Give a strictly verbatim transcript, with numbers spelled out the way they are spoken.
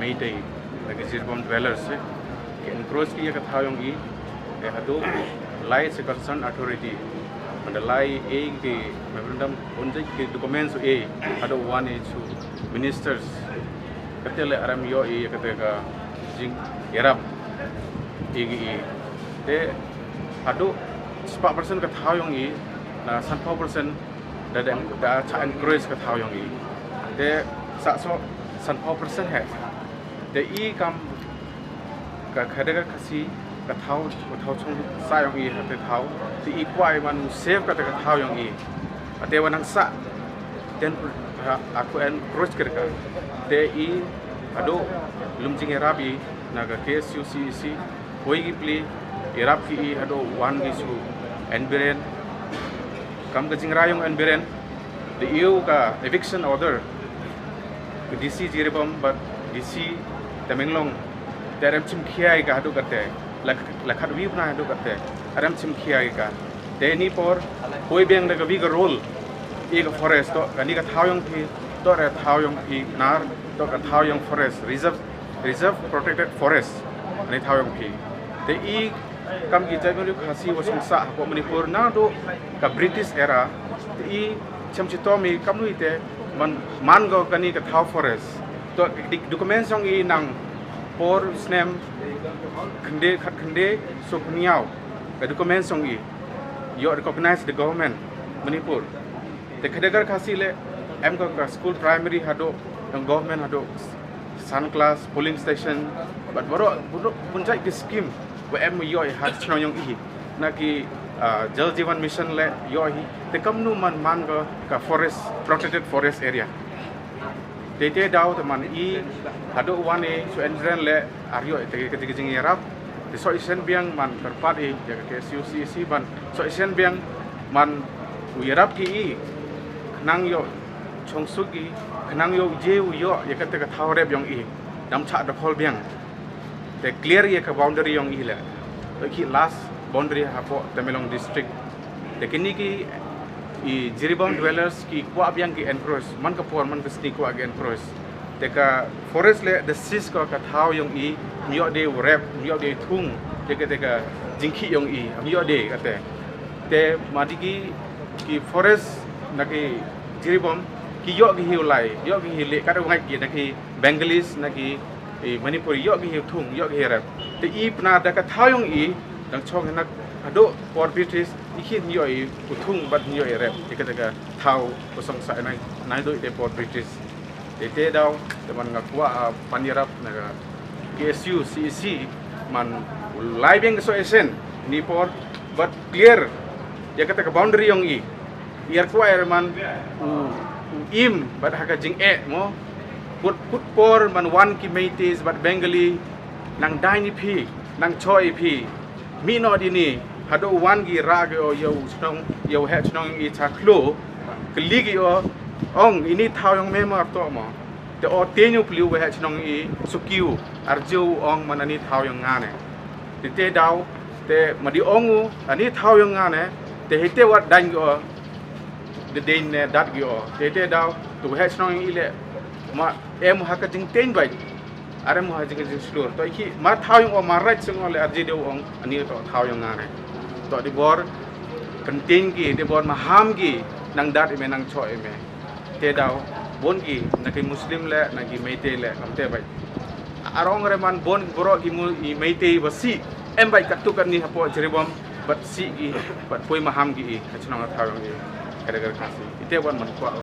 Meitei, na ki Jiribam dwellers, eh, ki encroach ki ïa ka thaw yong i, eh, haduh lai sa concern authority, man da lai e ki memorandum, bun jait ki documents e, haduh wan i shu ministers, kata le arem ïoh i ïa kata ka jingïarap i ki i. Te haduh spah percent ka thaw yong i, na sanphew percent da, da, da cha encroach ka thaw yong i. Te sa so sanphew percent he. Te i kam ka Khadar Khasi ka thaw, ka thaw chung sa yong i ha te thaw. Te i kwah i man save kata ka thaw yong i. Te wan nang sa ten ha, aku encroach kata ka. Te i haduh lum jingïarap i na ka K S U C E C. Hoi ki pli, ïarap ki i haduh wan ki shu N Biren. Kam ka jingrwai yong N Biren, da ïoh ka eviction order ka D C Jiribam bad D C Tamenglong. Te arem chim khia i ka haduh kate, la, la khatwi bnai haduh kate, arem chim khia i ka. Te ni por, hoi biang da ka wi ka role i ka forest, to kani ka thaw yong phi, to re thaw yong phi nar, to ka thaw yong forest, reserve, reserve protected forest, ani thaw yong phi. Te i kam ki jaitbynriew Khasi wa sngewsah hapoh Manipur naduh ka British era, te i chem chitom i kam nu i te man, man ko kani ka thaw forest. To ki documents yong i nang por snem khyndai, khat khyndai, so pynïaw ka documents yong i ïoh recognize the government Manipur. Te Khadar Khasi le em ka, ka school primary haduh, yong government haduh san class, polling station, bad baroh, baroh bun jait ki scheme wa em ïoh i ha chnong yong i. Na ki, ah, Jal Jeevan Mission le ïoh i. Te kam nu man, man ka, ka forest, protected forest area. Te te daw te man i haduh wan i shu N Biren le ar ïoh i te ka jing, ka jingïarap. Te so i shen biang man kyrpad i ïa ka K S U C E C ban so i shen biang man u ïarap ki i. Khnang ïoh chongsuk i, khnang ïoh je u ïoh ïa kata ka thaw rep yong i. Dam chah da khol biang. Te clear ïa ka boundary yong i le. To ki last boundary hapoh Tamenglong district. Te kini ki i Jiribam dwellers ki kwah biang ki encroach, man ka por man ka sngi kwah ki encroach. Te ka forest le da seize ko ka thaw yong i, ym ïoh de u rep, ym ïoh de thung, te ka, te ka jingkhih yong i, ym ïoh de kate. Te ma di ki, ki forest na ki Jiribam, ki ïoh ki hi u lai, ïoh ki hi le, ka da u ngait ki na ki Bengalis, na ki, i Manipur, ïoh ki hi u thung, ïoh ki hi rep. Te i pynda ka thaw yong i, dang chong na haduh por British, i khih ym ïoh i u thung bad ym ïoh i rep. Te kata ka thaw u sngewsah nai, nai duh te por British. Te te daw, te man nga kwah, ah, pan ïarap na ka K S U C E C, man u lai biang ka so esen, ni por, bad clear ïa kata ka boundary yong i. Ïar kwah ïar man u, u im bad ha ka jingeh mo. Kut, kut por man wan ki Meiteis bad Bengali, nang dai ni phi, nang choi phi. Mih noh dini, haduh wan ki rah ki o ïa u chnong, ïa u heh chnong i cha khloo, kylli ki o, ong ini thaw yong me mar to mo. Te o te nyu pli u heh chnong i suki u, arju ong man ani thaw yong nga ne. Te te daw, te ma di ong u, ani thaw yong nga ne, te hite wat dang ki o, de dei ne dat ki o. Te te daw, tu heh chnong i le, ma em ha ka jingteng bai. Are mo ha jing ka jingshlur. To i ki ma thaw yong o ma right sing o le arji de ong ani to thaw yong nga ne. To di bor pynting ki, di bor maham ki, nang dat i me nang choi i me. Te daw bun ki na ki Muslim le na ki Meitei le kam te bai. Arong re man bun bro ki mu i Meitei ba si em bai katu kan ni hapoh Jiribam bat si ki bat poi maham ki i ha chnong thaw yong i. Khadar Khasi. Ite wan man kwah.